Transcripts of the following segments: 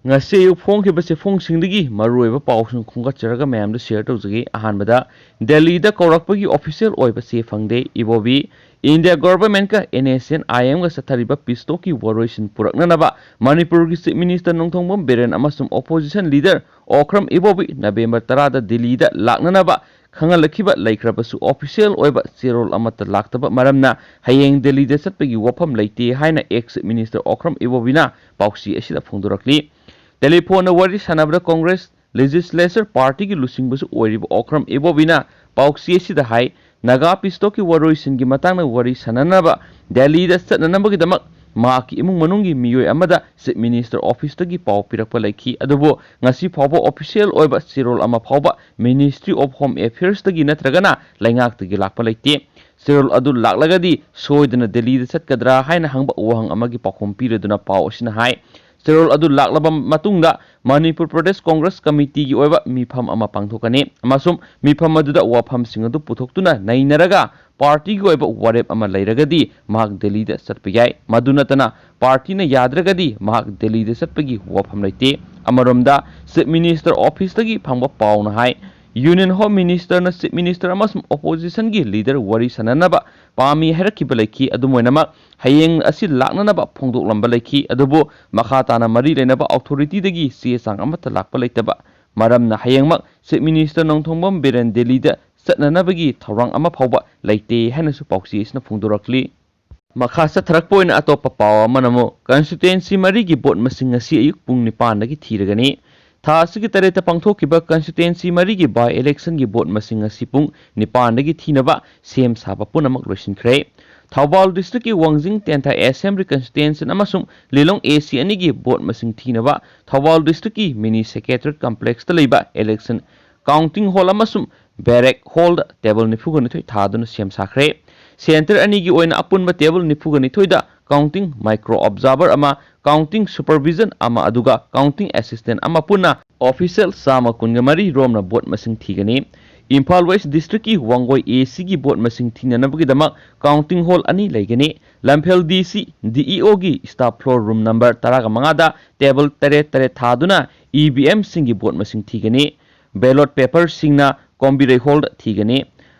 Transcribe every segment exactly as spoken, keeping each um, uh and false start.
ꯉꯁꯤ ꯑꯌꯨꯛ ꯐꯣꯡꯈꯤꯕ ꯆꯦꯐꯣꯡꯁꯤꯡꯗꯒꯤ ꯃꯔꯨꯑꯣꯏꯕ ꯄꯥꯎꯁꯤꯡ ꯈꯣꯝꯒꯠꯆꯔꯒ ꯃꯌꯥꯝꯗ ꯁꯤꯌꯔ ꯇꯧꯖꯒꯦ꯫ ꯑꯍꯥꯟꯕꯗ, ꯗꯦꯜꯂꯤꯗ ꯀꯧꯔꯛꯄꯒꯤ ꯑꯣꯐꯤꯁꯤꯌꯦꯜ ꯑꯣꯏꯕ ꯆꯦ ꯐꯪꯗꯦ꯫ ꯏꯕꯣꯕꯤ, ꯏꯟꯗꯤꯌꯥ ꯒꯣꯚꯔꯟꯃꯦꯟꯠꯀ ꯑꯦꯟ ꯑꯦꯁ ꯑꯦꯟ ꯑꯥꯏ ꯑꯦꯝꯒ ꯆꯠꯊꯔꯤꯕ ꯄꯤꯁ ꯇꯣꯛꯀꯤ ꯋꯥꯔꯣꯏꯁꯤꯟ ꯄꯨꯔꯛꯅꯅꯕ ꯃꯅꯤꯄꯨꯔꯒꯤ ꯆꯤꯐ ꯃꯤꯅꯤꯁꯇꯔ ꯅꯣꯡꯊꯣꯡꯕꯝ ꯕꯤꯔꯦꯟ ꯑꯃꯁꯨꯡ ꯑꯣꯄꯣꯖꯤꯁꯟ ꯂꯤꯗꯔ ꯑꯣꯀ꯭ꯔꯝ ꯏꯕꯣꯕꯤ ꯅꯕꯦꯝꯕꯔ ꯇꯔꯥꯗ ꯗꯤꯜꯂꯤꯗ ꯂꯥꯛꯅꯅꯕ ꯈꯪꯍꯜꯂꯛꯈꯤꯕ ꯂꯩꯈ꯭ꯔꯕꯁꯨ, ꯑꯣꯐꯤꯁꯤꯌꯦꯜ ꯑꯣꯏꯕ ꯆꯦꯔꯣꯜ ꯑꯃꯠꯇ ꯂꯥꯛꯇꯕ ꯃꯔꯝꯅ ꯍꯌꯦꯡ ꯗꯤꯜꯂꯤꯗ ꯆꯠꯄꯒꯤ ꯋꯥꯐꯝ ꯂꯩꯇꯦ ꯍꯥꯏꯅ ꯑꯦꯛꯁ ꯆꯤꯐ ꯃꯤꯅꯤꯁꯇꯔ ꯑꯣꯀ꯭ꯔꯝ ꯏꯕꯣꯕꯤꯅ ꯄꯥꯎꯆꯦ ꯑꯁꯤꯗ ꯐꯣꯡꯗꯣꯔꯛꯂꯤ꯫ ꯇꯦꯂꯤꯐꯣꯟꯗ ꯋꯥꯔꯤ ꯁꯥꯟꯅꯕꯗ ꯀꯣꯡꯒ꯭ꯔꯦꯁ ꯂꯦꯖꯤꯁꯂꯦꯆꯔ ꯄꯥꯔꯇꯤꯒꯤ ꯂꯨꯆꯤꯡꯕꯁꯨ ꯑꯣꯏꯔꯤꯕ ꯑꯣꯀ꯭ꯔꯝ ꯏꯕꯣꯕꯤꯅ ꯄꯥꯎꯆꯦ ꯑꯁꯤꯗ ꯍꯥꯏ, ꯅꯥꯒꯥ ꯄꯤꯁ ꯇꯣꯛꯀꯤ ꯋꯥꯔꯣꯏꯁꯤꯟꯒꯤ ꯃꯇꯥꯡꯗ ꯋꯥꯔꯤ ꯁꯥꯟꯅꯅꯕ ꯗꯦꯜꯂꯤꯗ ꯆꯠꯅꯅꯕꯒꯤꯗꯃꯛ ꯃꯍꯥꯛꯀꯤ ꯏꯃꯨꯡ ꯃꯅꯨꯡꯒꯤ ꯃꯤꯑꯣꯏ ꯑꯃꯗ ꯆꯤꯐ ꯃꯤꯅꯤꯁꯇꯔ ꯑꯣꯐꯤꯁꯇꯒꯤ ꯄꯥꯎ ꯄꯤꯔꯛꯄ ꯂꯩꯈꯤ, ꯑꯗꯨꯕꯨ ꯉꯁꯤ ꯐꯥꯎꯕ ꯑꯣꯐꯤꯁꯤꯌꯦꯜ ꯑꯣꯏꯕ ꯆꯦꯔꯣꯜ ꯑꯃ ꯐꯥꯎꯕ ꯃꯤꯅꯤꯁꯇ꯭ꯔꯤ ꯑꯣꯐ ꯍꯣꯝ ꯑꯦꯐꯤꯌꯔꯁꯇꯒꯤ ꯅꯠꯇ꯭ꯔꯒꯅ ꯂꯩꯉꯥꯛꯇꯒꯤ ꯂꯥꯛꯄ ꯂꯩꯇꯦ꯫ ꯆꯦꯔꯣꯜ ꯑꯗꯨ ꯂꯥꯛꯂꯒꯗꯤ ꯁꯣꯏꯗꯅ ꯗꯦꯜꯂꯤꯗ ꯆꯠꯀꯗ꯭ꯔꯥ ꯍꯥꯏꯅ ꯍꯪꯕ ꯋꯥꯍꯪ ꯑꯃꯒꯤ ꯄꯥꯎꯈꯨꯝ ꯄꯤꯔꯗꯨꯅ ꯄꯥꯎ ꯑꯁꯤꯅ ꯍꯥꯏ, ꯆꯦꯔꯣꯜ ꯑꯗꯨ ꯂꯥꯛꯂꯕ ꯃꯇꯨꯡꯗ ꯃꯅꯤꯄꯨꯔ ꯄ꯭ꯔꯗꯦꯁ ꯀꯣꯡꯒ꯭ꯔꯦꯁ ꯀꯃꯤꯇꯤꯒꯤ ꯑꯣꯏꯕ ꯃꯤꯐꯝ ꯑꯃ ꯄꯥꯡꯊꯣꯛꯀꯅꯤ ꯑꯃꯁꯨꯡ ꯃꯤꯐꯝ ꯑꯗꯨꯗ ꯋꯥꯐꯝꯁꯤꯡ ꯑꯗꯨ ꯄꯨꯊꯣꯛꯇꯨꯅ ꯅꯩꯅꯔꯒ ꯄꯥꯔꯇꯤꯒꯤ ꯑꯣꯏꯕ ꯋꯥꯔꯦꯞ ꯑꯃ ꯂꯩꯔꯒꯗꯤ ꯃꯍꯥꯛ ꯗꯦꯜꯂꯤꯗ ꯆꯠꯄ ꯌꯥꯏ꯫ ꯃꯗꯨ ꯅꯠꯇꯅ ꯄꯥꯔꯇꯤꯅ ꯌꯥꯗ꯭ꯔꯒꯗꯤ ꯃꯍꯥꯛ ꯗꯦꯜꯂꯤꯗ ꯆꯠꯄꯒꯤ ꯋꯥꯐꯝ ꯂꯩꯇꯦ꯫ ꯑꯃꯔꯣꯝꯗ, ꯆꯤꯐ ꯃꯤꯅꯤꯁꯇꯔ ꯑꯣꯐꯤꯁꯇꯒꯤ ꯐꯪꯕ ꯄꯥꯎꯅ ꯍꯥꯏ, ꯌꯨꯅꯤꯌꯟ ꯍꯣꯝ ꯃꯤꯅꯤꯁꯇꯔꯅ ꯆꯤꯐ ꯃꯤꯅꯤꯁꯇꯔ ꯑꯃꯁꯨꯡ ꯑꯣꯄꯣꯖꯤꯁꯟꯒꯤ ꯂꯤꯗꯔ ꯋꯥꯔꯤ ꯁꯥꯟꯅꯅꯕ ꯄꯥꯝꯃꯤ ꯍꯥꯏꯔꯛꯈꯤꯕ ꯂꯩꯈꯤ꯫ ꯑꯗꯨꯝ ꯑꯣꯏꯅꯃꯛ, ꯍꯌꯦꯡ ꯑꯁꯤ ꯂꯥꯛꯅꯅꯕ ꯐꯣꯡꯗꯣꯛꯂꯝꯕ ꯂꯩꯈꯤ, ꯑꯗꯨꯕꯨ ꯃꯈꯥ ꯇꯥꯅ ꯃꯔꯤ ꯂꯩꯅꯕ ꯑꯣꯊꯣꯔꯤꯇꯤꯗꯒꯤ ꯆꯦ ꯆꯥꯡ ꯑꯃꯠꯇ ꯂꯥꯛꯄ ꯂꯩꯇꯕ ꯃꯔꯝꯅ ꯍꯌꯦꯡꯃꯛ ꯆꯤꯐ ꯃꯤꯅꯤꯁꯇꯔ ꯅꯣꯡꯊꯣꯡꯕꯝ ꯕꯤꯔꯦꯟ ꯗꯦꯜꯂꯤꯗ ꯆꯠꯅꯅꯕꯒꯤ ꯊꯧꯔꯥꯡ ꯑꯃ ꯐꯥꯎꯕ ꯂꯩꯇꯦ ꯍꯥꯏꯅꯁꯨ ꯄꯥꯎꯆꯦ ꯑꯁꯤꯅ ꯐꯣꯡꯗꯣꯔꯛꯂꯤ꯫ ꯃꯈꯥ ꯆꯠꯊꯔꯛꯄ ꯑꯣꯏꯅ ꯑꯇꯣꯞꯄ ꯄꯥꯎ ꯑꯃꯅ ꯑꯃꯨꯛ ꯀꯟꯁꯇꯤꯇ꯭ꯋꯦꯟꯁꯤ ꯃꯔꯤꯒꯤ ꯚꯣꯠ ꯃꯁꯤꯡ ꯉꯁꯤ ꯑꯌꯨꯛ ꯄꯨꯡ ꯅꯤꯄꯥꯟꯗꯒꯤ ꯊꯤꯔꯒꯅꯤ꯫ ꯊꯥ ꯑꯁꯤꯒꯤ ꯇꯔꯦꯠꯇ ꯄꯥꯡꯊꯣꯛꯈꯤꯕ ꯀꯟꯁꯇꯤꯇ꯭ꯋꯦꯟꯁꯤ ꯃꯔꯤꯒꯤ ꯕꯥꯏ ꯏꯂꯦꯛꯁꯟꯒꯤ ꯚꯣꯠ ꯃꯁꯤꯡ ꯉꯁꯤ ꯄꯨꯡ ꯅꯤꯄꯥꯟꯗꯒꯤ ꯊꯤꯅꯕ ꯁꯦꯝ ꯁꯥꯕ ꯄꯨꯝꯅꯃꯛ ꯂꯣꯏꯁꯤꯟꯈ꯭ꯔꯦ꯫ ꯊꯧꯕꯥꯜ ꯗꯤꯁꯇ꯭ꯔꯤꯛꯀꯤ ꯋꯥꯡꯖꯤꯡ ꯇꯦꯟꯊꯥ ꯑꯦꯁꯦꯝꯕ꯭ꯂꯤ ꯀꯟꯁꯇꯤꯇ꯭ꯋꯦꯟꯁꯤ ꯑꯃꯁꯨꯡ ꯂꯤꯂꯣꯡ ꯑꯦ ꯁꯤ ꯑꯅꯤꯒꯤ ꯚꯣꯠ ꯃꯁꯤꯡ ꯊꯤꯅꯕ ꯊꯧꯕꯥꯜ ꯗꯤꯁꯇ꯭ꯔꯤꯛꯀꯤ ꯃꯤꯅꯤ ꯁꯦꯀ꯭ꯔꯦꯇꯔꯤꯌꯦꯠ ꯀꯝꯄ꯭ꯂꯦꯛꯁꯇ ꯂꯩꯕ ꯏꯂꯦꯛꯁꯟ ꯀꯥꯎꯟꯇꯤꯡ ꯍꯣꯜ ꯑꯃꯁꯨꯡ ꯕꯦꯔꯦꯛ ꯍꯣꯜꯗ ꯇꯦꯕꯜ ꯅꯤꯐꯨꯒ ꯅꯤꯊꯣꯏ ꯊꯥꯗꯨꯅ ꯁꯦꯝ ꯁꯥꯈ꯭ꯔꯦ꯫ ꯁꯦꯟꯇꯔ ꯑꯅꯤꯒꯤ ꯑꯣꯏꯅ ꯑꯄꯨꯟꯕ ꯇꯦꯕꯜ ꯅꯤꯐꯨꯒ ꯅꯤꯊꯣꯏꯗ ꯀꯥꯎꯟꯇꯤꯡ ꯃꯥꯏꯀ꯭ꯔꯣ ꯑꯣꯕꯖꯥꯔꯚꯔ ꯑꯃ, ꯀꯥꯎꯟꯇꯤꯡ ꯁꯨꯄꯔꯚꯤꯖꯟ ꯑꯃ, ꯑꯗꯨꯒ ꯀꯥꯎꯟꯇꯤꯡ ꯑꯦꯁꯤꯁꯇꯦꯟꯠ ꯑꯃ ꯄꯨꯟꯅ ꯑꯣꯐꯤꯁꯤꯌꯦꯜ ꯆꯥꯝꯃ ꯀꯨꯟꯒ ꯃꯔꯤ ꯔꯣꯝꯅ ꯚꯣꯠ ꯃꯁꯤꯡ ꯊꯤꯒꯅꯤ꯫ ꯏꯝꯐꯥꯜ ꯋꯦꯁ ꯗꯤꯁꯇ꯭ꯔꯤꯛꯀꯤ ꯋꯥꯡꯒꯣꯏ ꯑꯦ ꯁꯤꯒꯤ ꯚꯣꯠ ꯃꯁꯤꯡ ꯊꯤꯅꯅꯕꯒꯤꯗꯃꯛ ꯀꯥꯎꯟꯇꯤꯡ ꯍꯣꯜ ꯑꯅꯤ ꯂꯩꯒꯅꯤ꯫ Lamphel D C, D E ꯑꯣꯒꯤ ꯁ꯭ꯇꯥꯐ ꯐ꯭ꯂꯣꯔ ꯔꯨꯝ ꯅꯝꯕꯔ ꯇꯔꯥꯃꯉꯥꯗ ꯇꯦꯕꯜ ꯇꯔꯦꯠ ꯇꯔꯦꯠ ꯊꯥꯗꯨꯅ ꯏ ꯚꯤ ꯑꯦꯝꯁꯤꯡꯒꯤ ꯚꯣꯠ ꯃꯁꯤꯡ ꯊꯤꯒꯅꯤ꯫ ꯕꯦꯂꯣꯠ ꯄꯦꯄꯔꯁꯤꯡꯅ ꯀꯣꯝꯕꯤꯔꯩ ꯍꯣꯜꯗ ꯊꯤꯒꯅꯤ꯫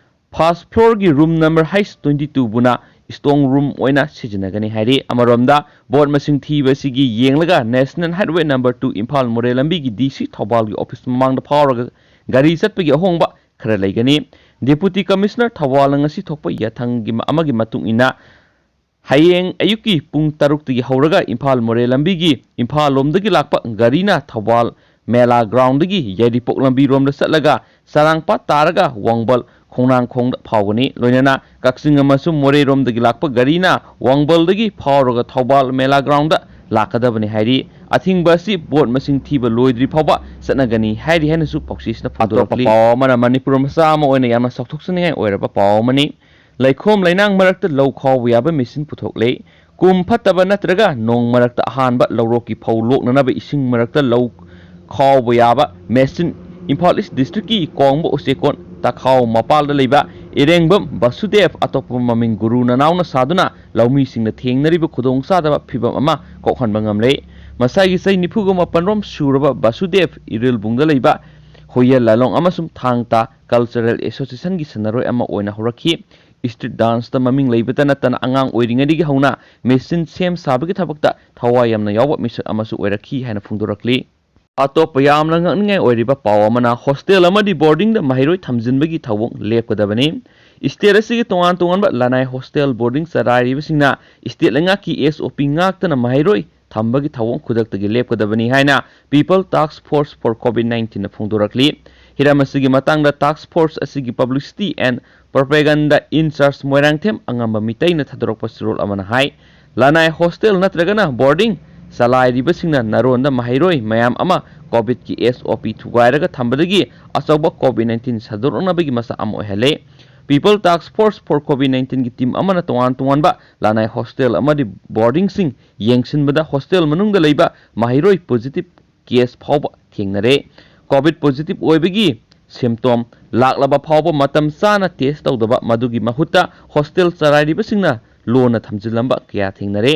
ꯐꯥꯔꯁ ꯐ꯭ꯂꯣꯔꯒꯤ ꯔꯨꯝ ꯅꯝꯕꯔ ꯍꯩꯆ ꯇ꯭ꯋꯦꯟꯇꯤ ꯇꯨꯕꯨꯅ ꯁ꯭ꯇꯣꯡ ꯔꯨꯝ ꯑꯣꯏꯅ ꯁꯤꯖꯤꯟꯅꯒꯅꯤ ꯍꯥꯏꯔꯤ꯫ ꯑꯃꯔꯣꯝꯗ, ꯚꯣꯠ ꯃꯁꯤꯡ ꯊꯤꯕ ꯑꯁꯤꯒꯤ ꯌꯦꯡꯂꯒ national highway number two Imphal Moreh ꯂꯝꯕꯤꯒꯤ ꯗꯤ ꯁꯤ ꯊꯧꯕꯥꯜꯒꯤ ꯑꯣꯐꯤꯁ ꯃꯃꯥꯡꯗ ꯐꯥꯎꯔꯒ ꯒꯥꯔꯤ ꯆꯠꯄꯒꯤ ꯑꯍꯣꯡꯕ ꯈꯔ ꯂꯩꯒꯅꯤ꯫ ꯗꯦꯄꯨꯇꯤ ꯀꯃꯤꯁꯅꯔ ꯊꯧꯕꯥꯜꯅ ꯉꯁꯤ ꯊꯣꯛꯄ ꯌꯥꯊꯪꯒꯤ ꯑꯃꯒꯤ ꯃꯇꯨꯡ ꯏꯟꯅ, ꯍꯌꯦꯡ ꯑꯌꯨꯛꯀꯤ ꯄꯨꯡ ꯇꯔꯨꯛꯇꯒꯤ ꯍꯧꯔꯒ ꯏꯝꯐꯥꯜ ꯃꯣꯔꯦ ꯂꯝꯕꯤꯒꯤ ꯏꯝꯐꯥꯜ ꯂꯣꯝꯗꯒꯤ ꯂꯥꯛꯄ ꯒꯥꯔꯤꯅ ꯊꯧꯕꯥꯜ ꯃꯦꯂꯥ ꯒ꯭ꯔꯥꯎꯟꯗꯒꯤ ꯌꯥꯏꯔꯤꯄꯣꯛ ꯂꯝꯕꯤꯔꯣꯝꯗ ꯆꯠꯂꯒ ꯆꯔꯥꯡꯄꯥꯠ ꯇꯥꯔꯒ ꯋꯥꯡꯕꯜ ꯈꯣꯡꯅꯥꯡꯈꯣꯡꯗ ꯐꯥꯎꯒꯅꯤ꯫ ꯂꯣꯏꯅꯅ ꯀꯛꯆꯤꯡ ꯑꯃꯁꯨꯡ ꯃꯣꯔꯦꯔꯣꯝꯗꯒꯤ ꯂꯥꯛꯄ ꯒꯥꯔꯤꯅ ꯋꯥꯡꯕꯜꯗꯒꯤ ꯐꯥꯎꯔꯒ ꯊꯧꯕꯥꯜ ꯃꯦꯂꯥ ꯒ꯭ꯔꯥꯎꯟꯗ ꯂꯥꯛꯀꯗꯕꯅꯤ ꯍꯥꯏꯔꯤ꯫ ꯑꯊꯤꯡꯕ ꯑꯁꯤ ꯚꯣꯠ ꯃꯁꯤꯡ ꯊꯤꯕ ꯂꯣꯏꯗ꯭ꯔꯤ ꯐꯥꯎꯕ ꯆꯠꯅꯒꯅꯤ ꯍꯥꯏꯔꯤ ꯍꯥꯏꯅꯁꯨ ꯄꯥꯎꯆꯦꯁꯤꯅ ꯑꯇꯣꯞꯄ ꯐꯣꯡꯗꯣꯔꯛꯂꯤ꯫ ꯄꯥꯎ ꯑꯃꯅ, ꯃꯅꯤꯄꯨꯔ ꯃꯆꯥ ꯑꯃ ꯑꯣꯏꯅ ꯌꯥꯝꯅ ꯆꯥꯎꯊꯣꯛꯆꯅꯤꯡꯉꯥꯏ ꯑꯣꯏꯔꯕ ꯄꯥꯎ ꯑꯃꯅꯤ꯫ ꯂꯩꯈꯣꯝ ꯂꯩꯅꯥꯡ ꯃꯔꯛꯇ ꯂꯧ ꯈꯥꯎꯕ ꯌꯥꯕ ꯃꯦꯆꯤꯟ ꯄꯨꯊꯣꯛꯂꯦ꯫ ꯀꯨꯝ ꯐꯠꯇꯕ ꯅꯠꯇ꯭ꯔꯒ ꯅꯣꯡ ꯃꯔꯛꯇ ꯑꯍꯥꯟꯕ ꯂꯧꯔꯣꯛꯀꯤ ꯐꯧ ꯂꯣꯛꯅꯅꯕ ꯏꯁꯤꯡ ꯃꯔꯛꯇ ꯂꯧ ꯈꯥꯎꯕ ꯌꯥꯕ ꯃꯦꯆꯤꯟ ꯏꯝꯐꯥꯜ ꯏꯁ ꯗꯤꯁꯇ꯭ꯔꯤꯛꯀꯤ ꯀꯣꯡꯕ ꯎꯆꯦꯛꯀꯣꯟ ꯇꯈꯥꯎ ꯃꯄꯥꯜꯗ ꯂꯩꯕ ꯏꯔꯦꯡꯕꯝ ꯕꯁꯨꯗꯦꯕ, ꯑꯇꯣꯞꯄ ꯃꯃꯤꯡ ꯒꯨꯔꯨ ꯅꯅꯥꯎꯅ ꯁꯥꯗꯨꯅ ꯂꯧꯃꯤꯁꯤꯡꯅ ꯊꯦꯡꯅꯔꯤꯕ ꯈꯨꯗꯣꯡꯆꯥꯗꯕ ꯐꯤꯚꯝ ꯑꯃ ꯀꯣꯛꯍꯟꯕ ꯉꯝꯂꯦ꯫ ꯃꯁꯥꯒꯤ ꯆꯍꯤ ꯅꯤꯐꯨꯒ ꯃꯥꯄꯟ ꯔꯣꯝ ꯁꯨꯔꯕ ꯕꯁꯨꯗꯦꯕ ꯏꯔꯤꯜꯕꯨꯡꯗ ꯂꯩꯕ ꯍꯨꯌꯦꯜ ꯂꯥꯂꯣꯡ ꯑꯃꯁꯨꯡ ꯊꯥꯡ ꯇꯥ ꯀꯜꯆꯔꯦꯜ ꯑꯦꯁꯣꯁꯤꯌꯦꯁꯟꯒꯤ ꯁꯥꯟꯅꯔꯣꯏ ꯑꯃ ꯑꯣꯏꯅ ꯍꯧꯔꯛꯈꯤ꯫ ꯁ꯭ꯇ꯭ꯔꯤꯠ ꯗꯥꯟꯁꯇ ꯃꯃꯤꯡ ꯂꯩꯕꯇ ꯅꯠꯇꯅ ꯑꯉꯥꯡ ꯑꯣꯏꯔꯤꯉꯩꯗꯒꯤ ꯍꯧꯅ ꯃꯦꯆꯤꯟ ꯁꯦꯝ ꯁꯥꯕꯒꯤ ꯊꯕꯛꯇ ꯊꯋꯥꯏ ꯌꯥꯝꯅ ꯌꯥꯎꯕ ꯃꯤꯁꯛ ꯑꯃꯁꯨ ꯑꯣꯏꯔꯛꯈꯤ ꯍꯥꯏꯅ ꯐꯣꯡꯗꯣꯔꯛꯂꯤ꯫ ꯑꯇꯣꯞꯄ ꯌꯥꯝꯅ ꯉꯛꯅꯤꯡꯉꯥꯏ ꯑꯣꯏꯔꯤꯕ ꯄꯥꯎ ꯑꯃꯅ, ꯍꯣꯁꯇꯦꯜ ꯑꯃꯗꯤ ꯕꯣꯔꯗꯤꯡꯗ ꯃꯍꯩꯔꯣꯏ ꯊꯝꯖꯤꯟꯕꯒꯤ ꯊꯧꯑꯣꯡ ꯂꯦꯞꯀꯗꯕꯅꯤ꯫ ꯁ꯭ꯇꯦꯠ ꯑꯁꯤꯒꯤ ꯇꯣꯉꯥꯟ ꯇꯣꯉꯥꯟꯕ ꯂꯅꯥꯏ ꯍꯣꯁꯇꯦꯜ ꯕꯣꯔꯗꯤꯡ ꯆꯂꯥꯏꯔꯤꯕꯁꯤꯡꯅ ꯁ꯭ꯇꯦꯠ ꯂꯩꯉꯥꯛꯀꯤ ꯑꯦꯁ ꯑꯣ ꯄꯤ ꯉꯥꯛꯇꯅ ꯃꯍꯩꯔꯣꯏ ꯊꯝꯕꯒꯤ ꯊꯧꯑꯣꯡ ꯈꯨꯗꯛꯇꯒꯤ ꯂꯦꯞꯀꯗꯕꯅꯤ ꯍꯥꯏꯅ People Task Force for COVID nineteenꯅ ꯐꯣꯡꯗꯣꯔꯛꯂꯤ꯫ ꯍꯤꯔꯝ ꯑꯁꯤꯒꯤ ꯃꯇꯥꯡꯗ ꯇꯥꯁꯛ ꯐꯣꯔꯁ ꯑꯁꯤꯒꯤ publicity and propaganda in charge Moirangthem ꯑꯉꯝꯕ ꯃꯤꯇꯩꯅ ꯊꯥꯗꯣꯔꯛꯄ ꯆꯦꯔꯣꯜ ꯑꯃꯅ ꯍꯥꯏ, ꯂꯅꯥꯏ ꯍꯣꯁꯇꯦꯜ ꯅꯠꯇ꯭ꯔꯒꯅ ꯕꯣꯔꯗꯤꯡ ꯆꯂꯥꯏꯔꯤꯕꯁꯤꯡꯅ ꯅꯔꯣꯟꯗ ꯃꯍꯩꯔꯣꯏ ꯃꯌꯥꯝ ꯑꯃ ꯀꯣꯚꯤꯗꯀꯤ ꯑꯦꯁ ꯑꯣ ꯄꯤ ꯊꯨꯒꯥꯏꯔꯒ ꯊꯝꯕꯗꯒꯤ ꯑꯆꯧꯕ ꯀꯣꯚꯤꯗ ꯅꯥꯏꯟꯇꯤꯟ ꯁꯟꯗꯣꯔꯛꯅꯕꯒꯤ ꯃꯆꯥꯛ ꯑꯃ ꯑꯣꯏꯍꯜꯂꯦ꯫ People Task Force for COVID nineteenꯒꯤ ꯇꯤꯝ ꯑꯃꯅ ꯇꯣꯉꯥꯟ ꯇꯣꯉꯥꯟꯕ ꯂꯅꯥꯏ ꯍꯣꯁꯇꯦꯜ ꯑꯃꯗꯤ ꯕꯣꯔꯗꯤꯡꯁꯤꯡ ꯌꯦꯡꯁꯤꯟꯕꯗ ꯍꯣꯁꯇꯦꯜ ꯃꯅꯨꯡꯗ ꯂꯩꯕ ꯃꯍꯩꯔꯣꯏ ꯄꯣꯖꯤꯇꯤꯚ ꯀꯦꯁ ꯐꯥꯎꯕ ꯊꯦꯡꯅꯔꯦ꯫ ꯀꯣꯚꯤꯗ ꯄꯣꯖꯤꯇꯤꯚ ꯑꯣꯏꯕꯒꯤ symptom ꯂꯥꯛꯂꯕ ꯐꯥꯎꯕ ꯃꯇꯝ ꯆꯥꯅ test ꯇꯧꯗꯕ, ꯃꯗꯨꯒꯤ ꯃꯍꯨꯠꯇ hostel ꯆꯂꯥꯏꯔꯤꯕꯁꯤꯡꯅ ꯂꯣꯟꯅ ꯊꯝꯖꯤꯜꯂꯝꯕ ꯀꯌꯥ ꯊꯦꯡꯅꯔꯦ꯫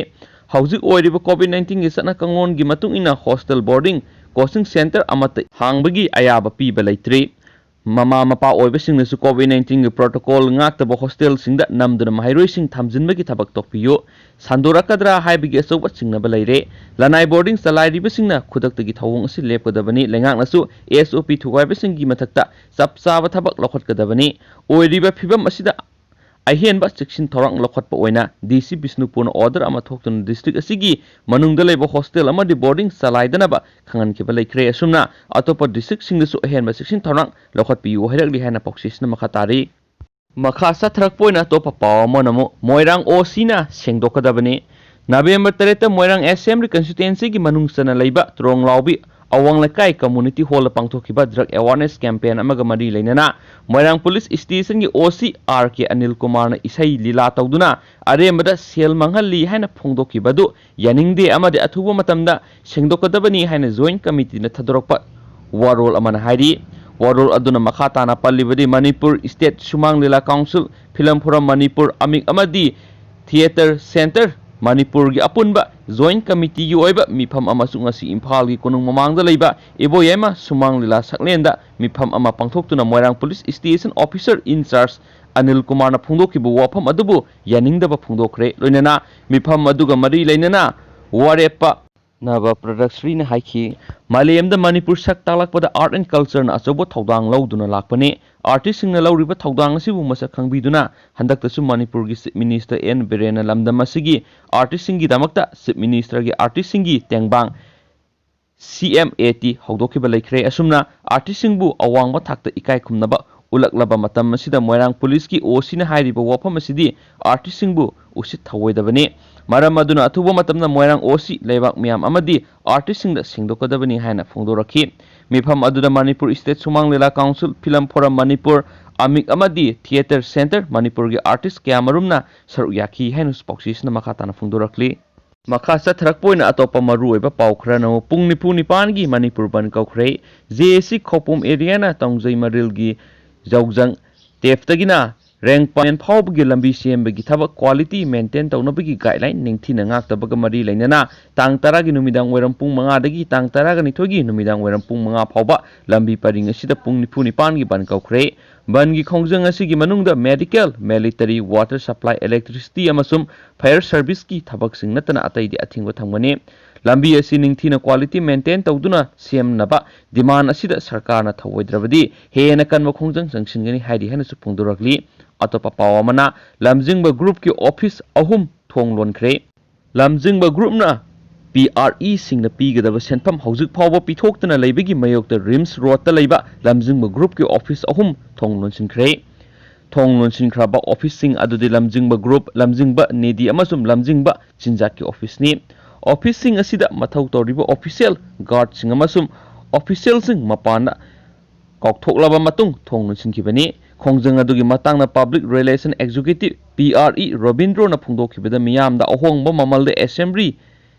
ꯍꯧꯖꯤꯛ ꯑꯣꯏꯔꯤꯕ COVID nineteenꯒꯤ ꯆꯠꯅ ꯀꯥꯡꯂꯣꯟꯒꯤ ꯃꯇꯨꯡ ꯏꯟꯅ hostel boarding coaching center ꯑꯃꯠꯇ ꯍꯥꯡꯕꯒꯤ ꯑꯌꯥꯕ ꯄꯤꯕ ꯂꯩꯇ꯭ꯔꯤ꯫ ꯃꯃꯥ ꯃꯄꯥ ꯑꯣꯏꯕꯁꯤꯡꯅꯁꯨ COVID nineteenꯒꯤ protocol ꯉꯥꯛꯇꯕ hostelꯁꯤꯡꯗ ꯅꯝꯗꯨꯅ ꯃꯍꯩꯔꯣꯏꯁꯤꯡ ꯊꯝꯖꯤꯟꯕꯒꯤ ꯊꯕꯛ ꯇꯧꯕꯤꯌꯨ꯫ ꯁꯟꯗꯣꯔꯛꯀꯗ꯭ꯔꯥ ꯍꯥꯏꯕꯒꯤ ꯑꯆꯧꯕ ꯆꯤꯡꯅꯕ ꯂꯩꯔꯦ꯫ ꯂꯅꯥꯏ boarding ꯆꯂꯥꯏꯔꯤꯕꯁꯤꯡꯅ ꯈꯨꯗꯛꯇꯒꯤ ꯊꯧꯑꯣꯡ ꯑꯁꯤ ꯂꯦꯞꯀꯗꯕꯅꯤ꯫ ꯂꯩꯉꯥꯛꯅꯁꯨ SOP ꯊꯨꯒꯥꯏꯕꯁꯤꯡꯒꯤ ꯃꯊꯛꯇ ꯆꯞ ꯆꯥꯕ ꯊꯕꯛ ꯂꯧꯈꯠꯀꯗꯕꯅꯤ꯫ ꯑꯣꯏꯔꯤꯕ ꯐꯤꯕꯝ ꯑꯁꯤꯗ ꯑꯍꯦꯟꯕ ꯆꯦꯛꯁꯤꯟ ꯊꯧꯔꯥꯡ ꯂꯧꯈꯠꯄ ꯑꯣꯏꯅ DC ꯕꯤꯁꯅꯨꯄꯨꯔꯅ order ꯑꯃ ꯊꯣꯛꯇꯨꯅ district ꯑꯁꯤꯒꯤ ꯃꯅꯨꯡꯗ ꯂꯩꯕ hostel ꯑꯃꯗꯤ boarding ꯆꯂꯥꯏꯗꯅꯕ ꯈꯪꯍꯟꯈꯤꯕ ꯂꯩꯈ꯭ꯔꯦ꯫ ꯑꯁꯨꯝꯅ ꯑꯇꯣꯞꯄ districtꯁꯤꯡꯗꯁꯨ ꯑꯍꯦꯟꯕ ꯆꯦꯛꯁꯤꯟ ꯊꯧꯔꯥꯡ ꯂꯧꯈꯠꯄꯤꯌꯨ ꯍꯥꯏꯔꯛꯂꯤ ꯍꯥꯏꯅ ꯄꯥꯎꯆꯦꯁꯤꯅ ꯃꯈꯥ ꯇꯥꯔꯤ꯫ ꯃꯈꯥ ꯆꯠꯊꯔꯛꯄ ꯑꯣꯏꯅ ꯑꯇꯣꯞꯄ ꯄꯥꯎ ꯑꯃꯅ ꯑꯃꯨꯛ ꯃꯣꯏꯔꯥꯡ OCꯅ ꯁꯦꯡꯗꯣꯛꯀꯗꯕꯅꯤ꯫ November ꯇꯔꯦꯠꯇ ꯃꯣꯏꯔꯥꯡ Assembly Constituencyꯒꯤ ꯃꯅꯨꯡ ꯆꯟꯅ ꯂꯩꯕ ꯇ꯭ꯔꯣꯡꯂꯥꯎꯕꯤ ꯑꯋꯥꯡ ꯂꯩꯀꯥꯏ community hallꯗ ꯄꯥꯡꯊꯣꯛꯈꯤꯕ drug awareness campaign ꯑꯃꯒ ꯃꯔꯤ ꯂꯩꯅꯅ ꯃꯣꯏꯔꯥꯡ Police Stationꯒꯤ OC RK ꯑꯅꯤꯜ ꯀꯨꯃꯥꯔꯅ ꯏꯁꯩ ꯂꯤꯂꯥ ꯇꯧꯗꯨꯅ ꯑꯔꯦꯝꯕꯗ ꯁꯦꯜ ꯃꯥꯡꯍꯜꯂꯤ ꯍꯥꯏꯅ ꯐꯣꯡꯗꯣꯛꯈꯤꯕ ꯑꯗꯨ ꯌꯥꯅꯤꯡꯗꯦ ꯑꯃꯗꯤ ꯑꯊꯨꯕ ꯃꯇꯝꯗ ꯁꯦꯡꯗꯣꯛꯀꯗꯕꯅꯤ ꯍꯥꯏꯅ Joint Committeeꯅ ꯊꯥꯗꯣꯔꯛꯄ ꯋꯥꯔꯣꯜ ꯑꯃꯅ ꯍꯥꯏꯔꯤ꯫ ꯋꯥꯔꯣꯜ ꯑꯗꯨꯅ ꯃꯈꯥ ꯇꯥꯅ ꯄꯜꯂꯤꯕꯗꯤ ꯃꯅꯤꯄꯨꯔ State ꯁꯨꯃꯥꯡ ꯂꯤꯂꯥ Council, Film Forum ꯃꯅꯤꯄꯨꯔ, ꯑꯃꯤꯛ ꯑꯃꯗꯤ Theatre Centre ꯃꯅꯤꯄꯨꯔꯒꯤ ꯑꯄꯨꯟꯕ Joint Committeeꯒꯤ ꯑꯣꯏꯕ ꯃꯤꯐꯝ ꯑꯃꯁꯨ ꯉꯁꯤ ꯏꯝꯐꯥꯜꯒꯤ ꯀꯣꯅꯨꯡ ꯃꯃꯥꯡꯗ ꯂꯩꯕ ꯏꯕꯣꯌꯥꯏꯃ ꯁꯨꯃꯥꯡ ꯂꯤꯂꯥ ꯁꯛꯂꯦꯟꯗ ꯃꯤꯐꯝ ꯑꯃ ꯄꯥꯡꯊꯣꯛꯇꯨꯅ ꯃꯣꯏꯔꯥꯡ Police Station Officer in charge Anil ꯀꯨꯃꯥꯔꯅ ꯐꯣꯡꯗꯣꯛꯈꯤꯕ ꯋꯥꯐꯝ ꯑꯗꯨꯕꯨ ꯌꯥꯅꯤꯡꯗꯕ ꯐꯣꯡꯗꯣꯛꯈ꯭ꯔꯦ꯫ ꯂꯣꯏꯅꯅ ꯃꯤꯐꯝ ꯑꯗꯨꯒ ꯃꯔꯤ ꯂꯩꯅꯅ ꯋꯥꯔꯦꯞꯄ ꯅꯕ ꯄ꯭ꯔꯗꯛꯁ꯭ꯔꯤꯅ ꯍꯥꯏꯈꯤ, ꯃꯥꯂꯦꯝꯗ ꯃꯅꯤꯄꯨꯔ ꯁꯛ ꯇꯥꯛꯂꯛꯄꯗ Art and Cultureꯅ ꯑꯆꯧꯕ ꯊꯧꯗꯥꯡ ꯂꯧꯗꯨꯅ ꯂꯥꯛꯄꯅꯤ꯫ Artistꯁꯤꯡꯅ ꯂꯧꯔꯤꯕ ꯊꯧꯗꯥꯡ ꯑꯁꯤꯕꯨ ꯃꯁꯛ ꯈꯪꯕꯤꯗꯨꯅ ꯍꯟꯗꯛꯇꯁꯨ ꯃꯅꯤꯄꯨꯔꯒꯤ Chief Minister N ꯕꯤꯔꯦꯟꯅ ꯂꯝꯗꯝ ꯑꯁꯤꯒꯤ artistꯁꯤꯡꯒꯤꯗꯃꯛꯇ Chief Ministerꯒꯤ artistꯁꯤꯡꯒꯤ ꯇꯦꯡꯕꯥꯡ CMAT ꯍꯧꯗꯣꯛꯈꯤꯕ ꯂꯩꯈ꯭ꯔꯦ꯫ ꯑꯁꯨꯝꯅ artistꯁꯤꯡꯕꯨ ꯑꯋꯥꯡꯕ ꯊꯥꯛꯇ ꯏꯀꯥꯏ ꯈꯨꯝꯅꯕ ꯎꯠꯂꯛꯂꯕ ꯃꯇꯝ ꯑꯁꯤꯗ ꯃꯣꯏꯔꯥꯡ Policeꯀꯤ OCꯅ ꯍꯥꯏꯔꯤꯕ ꯋꯥꯐꯝ ꯑꯁꯤꯗꯤ artistꯁꯤꯡꯕꯨ ꯎꯁꯤꯠ ꯊꯑꯣꯏꯗꯕꯅꯤ꯫ ꯃꯔꯝ ꯑꯗꯨꯅ ꯑꯊꯨꯕ ꯃꯇꯝꯗ ꯃꯣꯏꯔꯥꯡ OC, ꯂꯩꯕꯥꯛ ꯃꯤꯌꯥꯝ ꯑꯃꯗꯤ artistꯁꯤꯡꯗ ꯁꯦꯡꯗꯣꯛꯀꯗꯕꯅꯤ ꯍꯥꯏꯅ ꯐꯣꯡꯗꯣꯔꯛꯈꯤ꯫ ꯃꯤꯐꯝ ꯑꯗꯨꯗ ꯃꯅꯤꯄꯨꯔ State ꯁꯨꯃꯥꯡ ꯂꯤꯂꯥ Council, Film Forum ꯃꯅꯤꯄꯨꯔ, ꯑꯃꯤꯛ ꯑꯃꯗꯤ Theatre Centre ꯃꯅꯤꯄꯨꯔꯒꯤ artist ꯀꯌꯥ ꯃꯔꯨꯝꯅ ꯁꯔꯨꯛ ꯌꯥꯈꯤ ꯍꯥꯏꯅꯁꯨ ꯄꯥꯎꯆꯦꯁꯤꯅ ꯃꯈꯥ ꯇꯥꯅ ꯐꯣꯡꯗꯣꯔꯛꯂꯤ꯫ ꯃꯈꯥ ꯆꯠꯊꯔꯛꯄ ꯑꯣꯏꯅ ꯑꯇꯣꯞꯄ ꯃꯔꯨꯑꯣꯏꯕ ꯄꯥꯎ ꯈꯔꯅ ꯑꯃꯨꯛ ꯄꯨꯡ ꯅꯤꯐꯨ ꯅꯤꯄꯥꯟꯒꯤ ꯃꯅꯤꯄꯨꯔ ꯕꯟ ꯀꯧꯈ꯭ꯔꯦ꯫ ꯖꯦ ꯑꯦ ꯁꯤ ꯈꯧꯄꯨꯝ ꯑꯦꯔꯤꯌꯥꯅ ꯇꯣꯡꯖꯩ ꯃꯔꯤꯜꯒꯤ ꯖꯧꯖꯪ ꯇꯦꯞꯇꯒꯤꯅ ꯔꯦꯡꯄꯥꯏꯟ ꯐꯥꯎꯕꯒꯤ ꯂꯝꯕꯤ ꯁꯦꯝꯕꯒꯤ ꯊꯕꯛ ꯀ꯭ꯋꯥꯂꯤꯇꯤ ꯃꯦꯟꯇꯦꯟ ꯇꯧꯅꯕꯒꯤ ꯒꯥꯏꯗꯂꯥꯏꯟ ꯅꯤꯡꯊꯤꯅ ꯉꯥꯛꯇꯕꯒ ꯃꯔꯤ ꯂꯩꯅꯅ ꯇꯥꯡ ꯇꯔꯥꯒꯤ ꯅꯨꯃꯤꯗꯥꯡ ꯋꯥꯏꯔꯝ ꯄꯨꯡ ꯃꯉꯥꯗꯒꯤ ꯇꯥꯡ ꯇꯔꯥꯒ ꯅꯤꯊꯣꯏꯒꯤ ꯅꯨꯃꯤꯗꯥꯡ ꯋꯥꯏꯔꯝ ꯄꯨꯡ ꯃꯉꯥ ꯐꯥꯎꯕ ꯂꯝꯕꯤ ꯄꯔꯤꯡ ꯑꯁꯤꯗ ꯄꯨꯡ ꯅꯤꯐꯨ ꯅꯤꯄꯥꯟꯒꯤ ꯕꯟ ꯀꯧꯈ꯭ꯔꯦ꯫ ꯕꯟꯒꯤ ꯈꯣꯡꯖꯪ ꯑꯁꯤꯒꯤ ꯃꯅꯨꯡꯗ medical, military, water supply, electricity ꯑꯃꯁꯨꯡ ꯐꯥꯌꯔ ꯁꯔꯚꯤꯁꯀꯤ ꯊꯕꯛꯁꯤꯡ ꯅꯠꯇꯅ ꯑꯇꯩꯗꯤ ꯑꯊꯤꯡꯕ ꯊꯝꯒꯅꯤ꯫ ꯂꯝꯕꯤ ꯑꯁꯤ ꯅꯤꯡꯊꯤꯅ ꯀ꯭ꯋꯥꯂꯤꯇꯤ ꯃꯦꯟꯇꯦꯟ ꯇꯧꯗꯨꯅ ꯁꯦꯝꯅꯕ ꯗꯤꯃꯥꯟ ꯑꯁꯤꯗ ꯁꯔꯀꯥꯔꯅ ꯊꯧꯑꯣꯏꯗ꯭ꯔꯕꯗꯤ ꯍꯦꯟꯅ ꯀꯟꯕ ꯈꯣꯡꯖꯪ ꯆꯪꯁꯤꯟꯒꯅꯤ ꯍꯥꯏꯔꯤ ꯍꯥꯏꯅꯁꯨ ꯐꯣꯡꯗꯣꯔꯛꯂꯤ꯫ ꯑꯇꯣꯞꯄ ꯄꯥꯎ ꯑꯃꯅ, ꯂꯝꯖꯤꯡꯕ ꯒ꯭ꯔꯨꯞꯀꯤ ꯑꯣꯐꯤꯁ ꯑꯍꯨꯝ ꯊꯣꯡ ꯂꯣꯟꯈ꯭ꯔꯦ꯫ ꯂꯝꯖꯤꯡꯕ ꯒ꯭ꯔꯨꯞꯅ ꯄꯤ ꯑꯥꯔ ꯏꯁꯤꯡꯅ ꯄꯤꯒꯗꯕ ꯁꯦꯟꯐꯝ ꯍꯧꯖꯤꯛ ꯐꯥꯎꯕ ꯄꯤꯊꯣꯛꯇꯅ ꯂꯩꯕꯒꯤ ꯃꯥꯌꯣꯛꯇ ꯔꯤꯝꯁ ꯔꯣꯗꯇ ꯂꯩꯕ ꯂꯝꯖꯤꯡꯕ ꯒ꯭ꯔꯨꯞꯀꯤ ꯑꯣꯐꯤꯁ ꯑꯍꯨꯝ ꯊꯣꯡ ꯂꯣꯟꯁꯤꯟꯈ꯭ꯔꯦ꯫ ꯊꯣꯡ ꯂꯣꯟꯁꯤꯟꯈ꯭ꯔꯕ ꯑꯣꯐꯤꯁꯁꯤꯡ ꯑꯗꯨꯗꯤ ꯂꯝꯖꯤꯡꯕ ꯒ꯭ꯔꯨꯞ, ꯂꯝꯖꯤꯡꯕ ꯅꯤꯙꯤ ꯑꯃꯁꯨꯡ ꯂꯝꯖꯤꯡꯕ ꯆꯤꯟꯖꯥꯛꯀꯤ ꯑꯣꯐꯤꯁꯅꯤ꯫ ꯑꯣꯐꯤꯁꯁꯤꯡ ꯑꯁꯤꯗ ꯃꯊꯧ ꯇꯧꯔꯤꯕ ꯑꯣꯐꯤꯁꯤꯌꯦꯜ ꯒꯥꯔꯗꯁꯤꯡ ꯑꯃꯁꯨꯡ ꯑꯣꯐꯤꯁꯤꯌꯦꯜꯁꯤꯡ ꯃꯄꯥꯟꯗ ꯀꯥꯎꯊꯣꯛꯂꯕ ꯃꯇꯨꯡ ꯊꯣꯡ ꯂꯣꯟꯁꯤꯟꯈꯤꯕꯅꯤ꯫ ꯈꯣꯡꯖꯪ ꯑꯗꯨꯒꯤ ꯃꯇꯥꯡꯗ public relations executive, P R E, ꯔꯣꯕꯤꯟꯗ꯭ꯔꯣꯅ ꯐꯣꯡꯗꯣꯛꯈꯤꯕꯗ, ꯃꯤꯌꯥꯝꯗ ꯑꯍꯣꯡꯕ ꯃꯃꯜꯗ ꯑꯦꯁꯦꯝꯕ꯭ꯂꯤ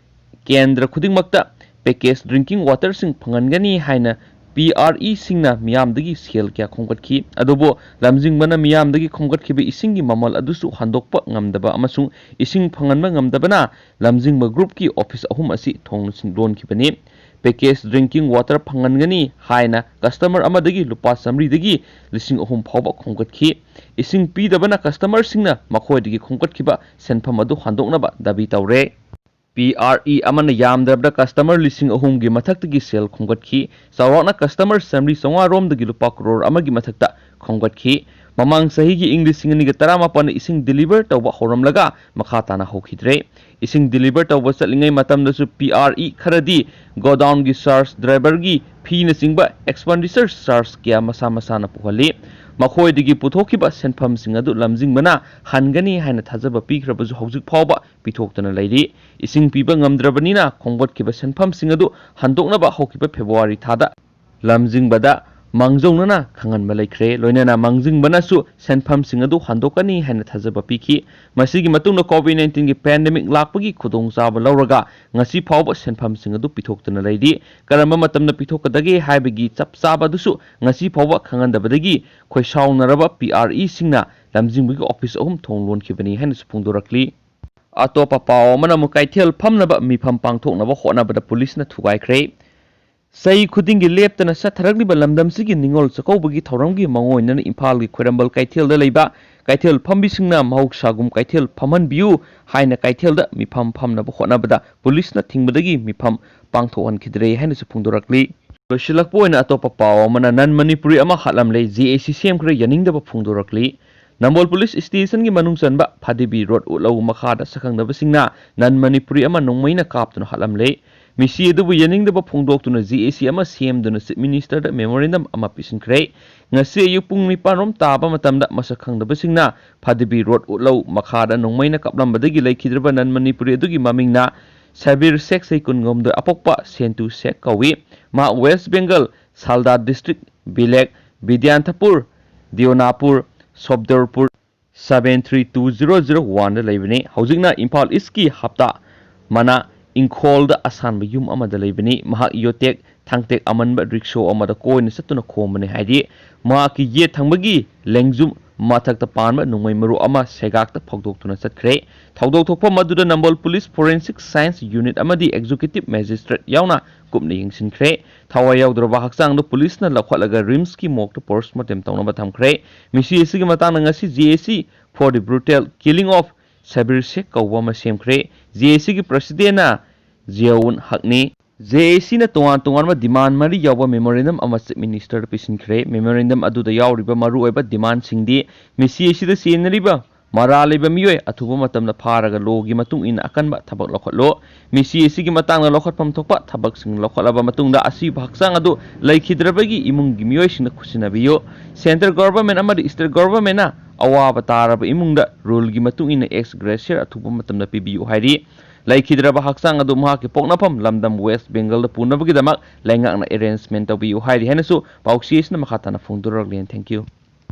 ꯀꯦꯟꯗ꯭ꯔ ꯈꯨꯗꯤꯡꯃꯛꯇ ꯄꯦꯀꯦꯖ ꯗ꯭ꯔꯤꯡꯀꯤꯡ ꯋꯥꯇꯔꯁꯤꯡ ꯐꯪꯍꯟꯒꯅꯤ ꯍꯥꯏꯅ ꯄꯤ ꯑꯥꯔ ꯏꯁꯤꯡꯅ ꯃꯤꯌꯥꯝꯗꯒꯤ ꯁꯦꯜ ꯀꯌꯥ ꯈꯣꯝꯒꯠꯈꯤ꯫ ꯑꯗꯨꯕꯨ ꯂꯝꯖꯤꯡꯕꯅ ꯃꯤꯌꯥꯝꯗꯒꯤ ꯈꯣꯝꯒꯠꯈꯤꯕ ꯏꯁꯤꯡꯒꯤ ꯃꯃꯜ ꯑꯗꯨꯁꯨ ꯍꯟꯗꯣꯛꯄ ꯉꯝꯗꯕ ꯑꯃꯁꯨꯡ ꯏꯁꯤꯡ ꯐꯪꯍꯟꯕ ꯉꯝꯗꯕꯅ ꯂꯝꯖꯤꯡꯕ ꯒ꯭ꯔꯨꯞꯀꯤ ꯑꯣꯐꯤꯁ ꯑꯍꯨꯝ ꯑꯁꯤ ꯊꯣꯡ ꯂꯣꯟꯁꯤꯟ-, ꯂꯣꯟꯈꯤꯕꯅꯤ꯫ ꯄꯦꯀꯦꯖ ꯗ꯭ꯔꯤꯡꯀꯤꯡ ꯋꯥꯇꯔ ꯐꯪꯍꯟꯒꯅꯤ ꯍꯥꯏꯅ ꯀꯁꯇꯃꯔ ꯑꯃꯗꯒꯤ ꯂꯨꯄꯥ ꯆꯥꯃꯔꯤꯗꯒꯤ ꯂꯤꯁꯤꯡ ꯑꯍꯨꯝ ꯐꯥꯎꯕ ꯈꯣꯝꯒꯠꯈꯤ꯫ ꯏꯁꯤꯡ ꯄꯤꯗꯕꯅ ꯀꯁꯇꯃꯔꯁꯤꯡꯅ ꯃꯈꯣꯏꯗꯒꯤ ꯈꯣꯝꯒꯠꯈꯤꯕ ꯁꯦꯟꯐꯝ ꯑꯗꯨ ꯍꯟꯗꯣꯛꯅꯕ ꯗꯥꯕꯤ ꯇꯧꯔꯦ꯫ ꯄꯤ ꯑꯥꯔ ꯏ ꯑꯃꯅ ꯌꯥꯝꯗ꯭ꯔꯕꯗ ꯀꯁꯇꯃꯔ ꯂꯤꯁꯤꯡ ꯑꯍꯨꯝꯒꯤ ꯃꯊꯛꯇꯒꯤ ꯁꯦꯜ ꯈꯣꯝꯒꯠꯈꯤ꯫ ꯆꯥꯎꯔꯥꯛꯅ ꯀꯁꯇꯃꯔ ꯆꯥꯃꯔꯤ ꯆꯥꯝꯃꯉꯥ ꯔꯣꯝꯗꯒꯤ ꯂꯨꯄꯥ ꯀ꯭ꯔꯣꯔ ꯑꯃꯒꯤ ꯃꯊꯛꯇ ꯈꯣꯝꯒꯠꯈꯤ꯫ ꯃꯃꯥꯡ ꯆꯍꯤꯒꯤ ꯏꯪ ꯂꯤꯁꯤꯡ ꯑꯅꯤꯒ ꯇꯔꯥꯃꯥꯄꯟꯗ ꯏꯁꯤꯡ ꯗꯤꯂꯤꯚꯔ ꯇꯧꯕ ꯍꯧꯔꯝꯂꯒ ꯃꯈꯥ ꯇꯥꯅ ꯍꯧꯈꯤꯗ꯭ꯔꯦ꯫ ꯏꯁꯤꯡ ꯗꯤꯂꯤꯚꯔ ꯇꯧꯕ ꯆꯠꯂꯤꯉꯩ ꯃꯇꯝꯗꯁꯨ ꯄꯤ ꯑꯥꯔ ꯏ ꯈꯔꯗꯤ ꯒꯣꯗꯥꯎꯟꯒꯤ ꯆꯥꯔꯖ, ꯗ꯭ꯔꯥꯏꯚꯔꯒꯤ ꯐꯤꯅꯆꯤꯡꯕ ꯑꯦꯛꯁꯄꯦꯟꯗꯤꯆꯔ ꯆꯥꯔꯖ ꯀꯌꯥ ꯃꯁꯥ ꯃꯁꯥꯅ ꯄꯨꯍꯜꯂꯤ꯫ ꯃꯈꯣꯏꯗꯒꯤ ꯄꯨꯊꯣꯛꯈꯤꯕ ꯁꯦꯟꯐꯝꯁꯤꯡ ꯑꯗꯨ ꯂꯝꯖꯤꯡꯕꯅ ꯍꯟꯒꯅꯤ ꯍꯥꯏꯅ ꯊꯥꯖꯕ ꯄꯤꯈ꯭ꯔꯕꯁꯨ ꯍꯧꯖꯤꯛ ꯐꯥꯎꯕ ꯄꯤꯊꯣꯛꯇꯅ ꯂꯩꯔꯤ꯫ ꯏꯁꯤꯡ ꯄꯤꯕ ꯉꯝꯗ꯭ꯔꯕꯅꯤꯅ ꯈꯣꯝꯒꯠꯈꯤꯕ ꯁꯦꯟꯐꯝꯁꯤꯡ ꯑꯗꯨ ꯍꯟꯗꯣꯛꯅꯕ ꯍꯧꯈꯤꯕ ꯐꯦꯕ꯭ꯔꯨꯋꯥꯔꯤ ꯊꯥꯗ ꯂꯝꯖꯤꯡꯕꯗ ꯃꯥꯡꯖꯧꯅꯅ ꯈꯪꯍꯟꯕ ꯂꯩꯈ꯭ꯔꯦ꯫ ꯂꯣꯏꯅꯅ ꯃꯥꯡꯖꯤꯟꯕꯅꯁꯨ ꯁꯦꯟꯐꯝꯁꯤꯡ ꯑꯗꯨ ꯍꯟꯗꯣꯛꯀꯅꯤ ꯍꯥꯏꯅ ꯊꯥꯖꯕ ꯄꯤꯈꯤ꯫ ꯃꯁꯤꯒꯤ ꯃꯇꯨꯡꯗ COVID nineteenꯒꯤ pandemic ꯂꯥꯛꯄꯒꯤ ꯈꯨꯗꯣꯡꯆꯥꯕ ꯂꯧꯔꯒ ꯉꯁꯤ ꯐꯥꯎꯕ ꯁꯦꯟꯐꯝꯁꯤꯡ ꯑꯗꯨ ꯄꯤꯊꯣꯛꯇꯅ ꯂꯩꯔꯤ꯫ ꯀꯔꯝꯕ ꯃꯇꯝꯗ ꯄꯤꯊꯣꯛꯀꯗꯒꯦ ꯍꯥꯏꯕꯒꯤ ꯆꯞ ꯆꯥꯕ ꯑꯗꯨꯁꯨ ꯉꯁꯤ ꯐꯥꯎꯕ ꯈꯪꯍꯟꯗꯕꯗꯒꯤ ꯈꯣꯏꯁꯥꯎꯅꯔꯕ PREꯁꯤꯡꯅ ꯂꯝꯖꯤꯡꯕꯒꯤ office ꯑꯍꯨꯝ ꯊꯣꯡ ꯂꯣꯟꯈꯤꯕꯅꯤ ꯍꯥꯏꯅꯁꯨ ꯐꯣꯡꯗꯣꯔꯛꯂꯤ꯫ ꯑꯇꯣꯞꯄ ꯄꯥꯎ ꯑꯃꯅ ꯑꯃꯨꯛ ꯀꯩꯊꯦꯜ ꯐꯝꯅꯕ ꯃꯤꯐꯝ ꯄꯥꯡꯊꯣꯛꯅꯕ ꯍꯣꯠꯅꯕꯗ ꯄꯨꯂꯤꯁꯅ ꯊꯨꯒꯥꯏꯈ꯭ꯔꯦ꯫ ꯆꯍꯤ ꯈꯨꯗꯤꯡꯒꯤ ꯂꯦꯞꯇꯅ ꯆꯠꯊꯔꯛꯂꯤꯕ ꯂꯝꯗꯝꯁꯤꯒꯤ ꯅꯤꯉꯣꯜ ꯆꯥꯛꯀꯧꯕꯒꯤ ꯊꯧꯔꯝꯒꯤ ꯃꯥꯡꯑꯣꯏꯅꯅ ꯏꯝꯐꯥꯜꯒꯤ ꯈ꯭ꯋꯥꯏꯔꯝꯕꯟ ꯀꯩꯊꯦꯜꯗ ꯂꯩꯕ ꯀꯩꯊꯦꯜ ꯐꯝꯕꯤꯁꯤꯡꯅ ꯃꯍꯧꯁꯥꯒꯨꯝ ꯀꯩꯊꯦꯜ ꯐꯝꯍꯟꯕꯤꯌꯨ ꯍꯥꯏꯅ ꯀꯩꯊꯦꯜꯗ ꯃꯤꯐꯝ ꯐꯝꯅꯕ ꯍꯣꯠꯅꯕꯗ ꯄꯨꯂꯤꯁꯅ ꯊꯤꯡꯕꯗꯒꯤ ꯃꯤꯐꯝ ꯄꯥꯡꯊꯣꯛꯍꯟꯈꯤꯗ꯭ꯔꯦ ꯍꯥꯏꯅꯁꯨ ꯐꯣꯡꯗꯣꯔꯛꯂꯤ꯫ ꯂꯣꯏꯁꯤꯜꯂꯛꯄ ꯑꯣꯏꯅ ꯑꯇꯣꯞꯄ ꯄꯥꯎ ꯑꯃꯅ ꯅꯟ ꯃꯅꯤꯄꯨꯔꯤ ꯑꯃ ꯍꯥꯠꯂꯝꯂꯦ, JAC ꯁꯦꯝꯈ꯭ꯔꯦ, ꯌꯥꯅꯤꯡꯗꯕ ꯐꯣꯡꯗꯣꯔꯛꯂꯤ꯫ ꯅꯝꯕꯣꯜ ꯄꯨꯂꯤꯁ ꯁ꯭ꯇꯦꯁꯟꯒꯤ ꯃꯅꯨꯡ ꯆꯟꯕ ꯐꯥꯗꯤꯕꯤ ꯔꯣꯗ ꯎꯠꯂꯧ ꯃꯈꯥꯗ ꯁꯛꯈꯪꯗꯕꯁꯤꯡꯅ ꯅꯟ ꯃꯅꯤꯄꯨꯔꯤ ꯑꯃ ꯅꯣꯡꯃꯩꯅ ꯀꯥꯞꯇꯨꯅ ꯍꯥꯠꯂꯝꯂꯦ꯫ ꯃꯤꯁꯤ ꯑꯗꯨꯕꯨ ꯌꯥꯅꯤꯡꯗꯕ ꯐꯣꯡꯗꯣꯛꯇꯨꯅ JAC ꯑꯃ ꯁꯦꯝꯗꯨꯅ ꯆꯤꯐ ꯃꯤꯅꯤꯁꯇꯔꯗ ꯃꯦꯃꯣꯔꯦꯟꯗꯝ ꯑꯃ ꯄꯤꯁꯤꯟꯈ꯭ꯔꯦ꯫ ꯉꯁꯤ ꯑꯌꯨꯛ ꯄꯨꯡ ꯅꯤꯄꯥꯟ ꯔꯣꯝ ꯇꯥꯕ ꯃꯇꯝꯗ ꯃꯁꯛ ꯈꯪꯗꯕꯁꯤꯡꯅ ꯐꯥꯗꯤꯕꯤ ꯔꯣꯗ ꯎꯠꯂꯧ ꯃꯈꯥꯗ ꯅꯣꯡꯃꯩꯅ ꯀꯥꯞꯂꯝꯕꯗꯒꯤ ꯂꯩꯈꯤꯗ꯭ꯔꯕ ꯅꯟ ꯃꯅꯤꯄꯨꯔꯤ ꯑꯗꯨꯒꯤ ꯃꯃꯤꯡꯅ ꯁꯕꯤꯔ ꯁꯦꯈ, ꯆꯍꯤ ꯀꯨꯟꯍꯨꯝꯗꯣꯏ, ꯑꯄꯣꯛꯄ ꯁꯦꯟꯇꯨ ꯁꯦꯈ ꯀꯧꯏ꯫ ꯃꯍꯥꯛ ꯋꯦꯁ ꯕꯦꯡꯒꯜ ꯁꯥꯜꯗꯥ district, Bilek, Bidyanthapur, Dionapur, Sopdarpur, seven three two zero zero one ꯗ ꯂꯩꯕꯅꯤ꯫ ꯍꯧꯖꯤꯛꯅ ꯏꯝꯐꯥꯜ ꯏꯁꯀꯤ ꯍꯞꯇꯥ ꯃꯅꯥ ꯏꯪꯈꯣꯜꯗ ꯑꯁꯥꯟꯕ ꯌꯨꯝ ꯑꯃꯗ ꯂꯩꯕꯅꯤ꯫ ꯃꯍꯥꯛ ꯌꯣꯇꯦꯛ ꯊꯥꯡꯇꯦꯛ ꯑꯃꯟꯕ ꯔꯤꯛꯁꯣ ꯑꯃꯗ ꯀꯣꯏꯅ ꯆꯠꯇꯨꯅ ꯈꯣꯝꯕꯅꯤ ꯍꯥꯏꯗꯤ, ꯃꯍꯥꯛꯀꯤ ꯌꯦꯠ ꯊꯪꯕꯒꯤ ꯂꯦꯡꯖꯨꯝ ꯃꯊꯛꯇ ꯄꯥꯟꯕ ꯅꯣꯡꯃꯩ ꯃꯔꯨ ꯑꯃ ꯁꯦꯒꯥꯛꯇ ꯐꯧꯗꯣꯛꯇꯨꯅ ꯆꯠꯈ꯭ꯔꯦ꯫ ꯊꯧꯗꯣꯛ ꯊꯣꯛꯐꯝ ꯑꯗꯨꯗ ꯅꯝꯕꯣꯜ ꯄꯨꯂꯤꯁ Forensic Science Unit ꯑꯃꯗꯤ Executive Magistrate ꯌꯥꯎꯅ ꯀꯨꯞꯅ ꯌꯦꯡꯁꯤꯟꯈ꯭ꯔꯦ꯫ ꯊꯋꯥꯏ ꯌꯥꯎꯗ꯭ꯔꯕ ꯍꯛꯆꯥꯡꯗꯨ ꯄꯨꯂꯤꯁꯅ ꯂꯧꯈꯠꯂꯒ ꯔꯤꯝꯁꯀꯤ ꯃꯣꯔꯒꯇ ꯄꯣꯁꯃꯣꯔꯇꯦꯝ ꯇꯧꯅꯕ ꯊꯝꯈ꯭ꯔꯦ꯫ ꯃꯤꯁꯤ ꯑꯁꯤꯒꯤ ꯃꯇꯥꯡꯗ ꯉꯁꯤ JAC for the brutal killing of Sabir ꯁꯦꯈ ꯀꯧꯕ ꯑꯃ ꯁꯦꯝꯈ꯭ꯔꯦ꯫ JACꯒꯤ ꯄ꯭ꯔꯁꯤꯗꯦꯟꯅ ꯖꯤꯌꯥꯎꯟ ꯍꯛꯅꯤ꯫ JACꯅ ꯇꯣꯉꯥꯟ ꯇꯣꯉꯥꯟꯕ ꯗꯤꯃꯥꯟ ꯃꯔꯤ ꯌꯥꯎꯕ ꯃꯦꯃꯣꯔꯦꯟꯗꯝ ꯑꯃ ꯆꯤꯐ ꯃꯤꯅꯤꯁꯇꯔꯗ ꯄꯤꯁꯤꯟꯈ꯭ꯔꯦ꯫ ꯃꯦꯃꯣꯔꯦꯟꯗꯝ ꯑꯗꯨꯗ ꯌꯥꯎꯔꯤꯕ ꯃꯔꯨꯑꯣꯏꯕ ꯗꯤꯃꯥꯟꯁꯤꯡꯗꯤ ꯃꯤꯁꯤ ꯑꯁꯤꯗ ꯆꯦꯟꯅꯔꯤꯕ ꯃꯔꯥꯜ ꯂꯩꯕ ꯃꯤꯑꯣꯏ ꯑꯊꯨꯕ ꯃꯇꯝꯗ ꯐꯥꯔꯒ ꯂꯣꯒꯤ ꯃꯇꯨꯡ ꯏꯟꯅ ꯑꯀꯟꯕ ꯊꯕꯛ ꯂꯧꯈꯠꯂꯨ꯫ ꯃꯤꯁꯤ ꯑꯁꯤꯒꯤ ꯃꯇꯥꯡꯗ ꯂꯧꯈꯠꯐꯝ ꯊꯣꯛꯄ ꯊꯕꯛꯁꯤꯡ ꯂꯧꯈꯠꯂꯕ ꯃꯇꯨꯡꯗ ꯑꯁꯤꯕ ꯍꯛꯆꯥꯡ ꯑꯗꯨ ꯂꯩꯈꯤꯗ꯭ꯔꯕꯒꯤ ꯏꯃꯨꯡꯒꯤ ꯃꯤꯑꯣꯏꯁꯤꯡꯅ ꯈꯨꯠꯁꯤꯟꯅꯕꯤꯌꯨ꯫ Central Government ꯑꯃꯗꯤ State Governmentꯅ ꯑꯋꯥꯕ ꯇꯥꯔꯕ ꯏꯃꯨꯡꯗ ꯔꯨꯜꯒꯤ ꯃꯇꯨꯡ ꯏꯟꯅ ex gratia ꯑꯊꯨꯕ ꯃꯇꯝꯗ ꯄꯤꯕꯤꯌꯨ ꯍꯥꯏꯔꯤ꯫ ꯂꯩꯈꯤꯗ꯭ꯔꯕ ꯍꯛꯆꯥꯡ ꯑꯗꯨ ꯃꯍꯥꯛꯀꯤ ꯄꯣꯛꯅꯐꯝ ꯂꯝꯗꯝ ꯋꯦꯁ ꯕꯦꯡꯒꯜꯗ ꯄꯨꯅꯕꯒꯤꯗꯃꯛ ꯂꯩꯉꯥꯛꯅ ꯑꯦꯔꯦꯟꯖꯃꯦꯟ ꯇꯧꯕꯤꯌꯨ ꯍꯥꯏꯔꯤ ꯍꯥꯏꯅꯁꯨ ꯄꯥꯎꯆꯦ ꯑꯁꯤꯅ ꯃꯈꯥ ꯇꯥꯅ ꯐꯣꯡꯗꯣꯔꯛꯂꯤ꯫ Thank you꯫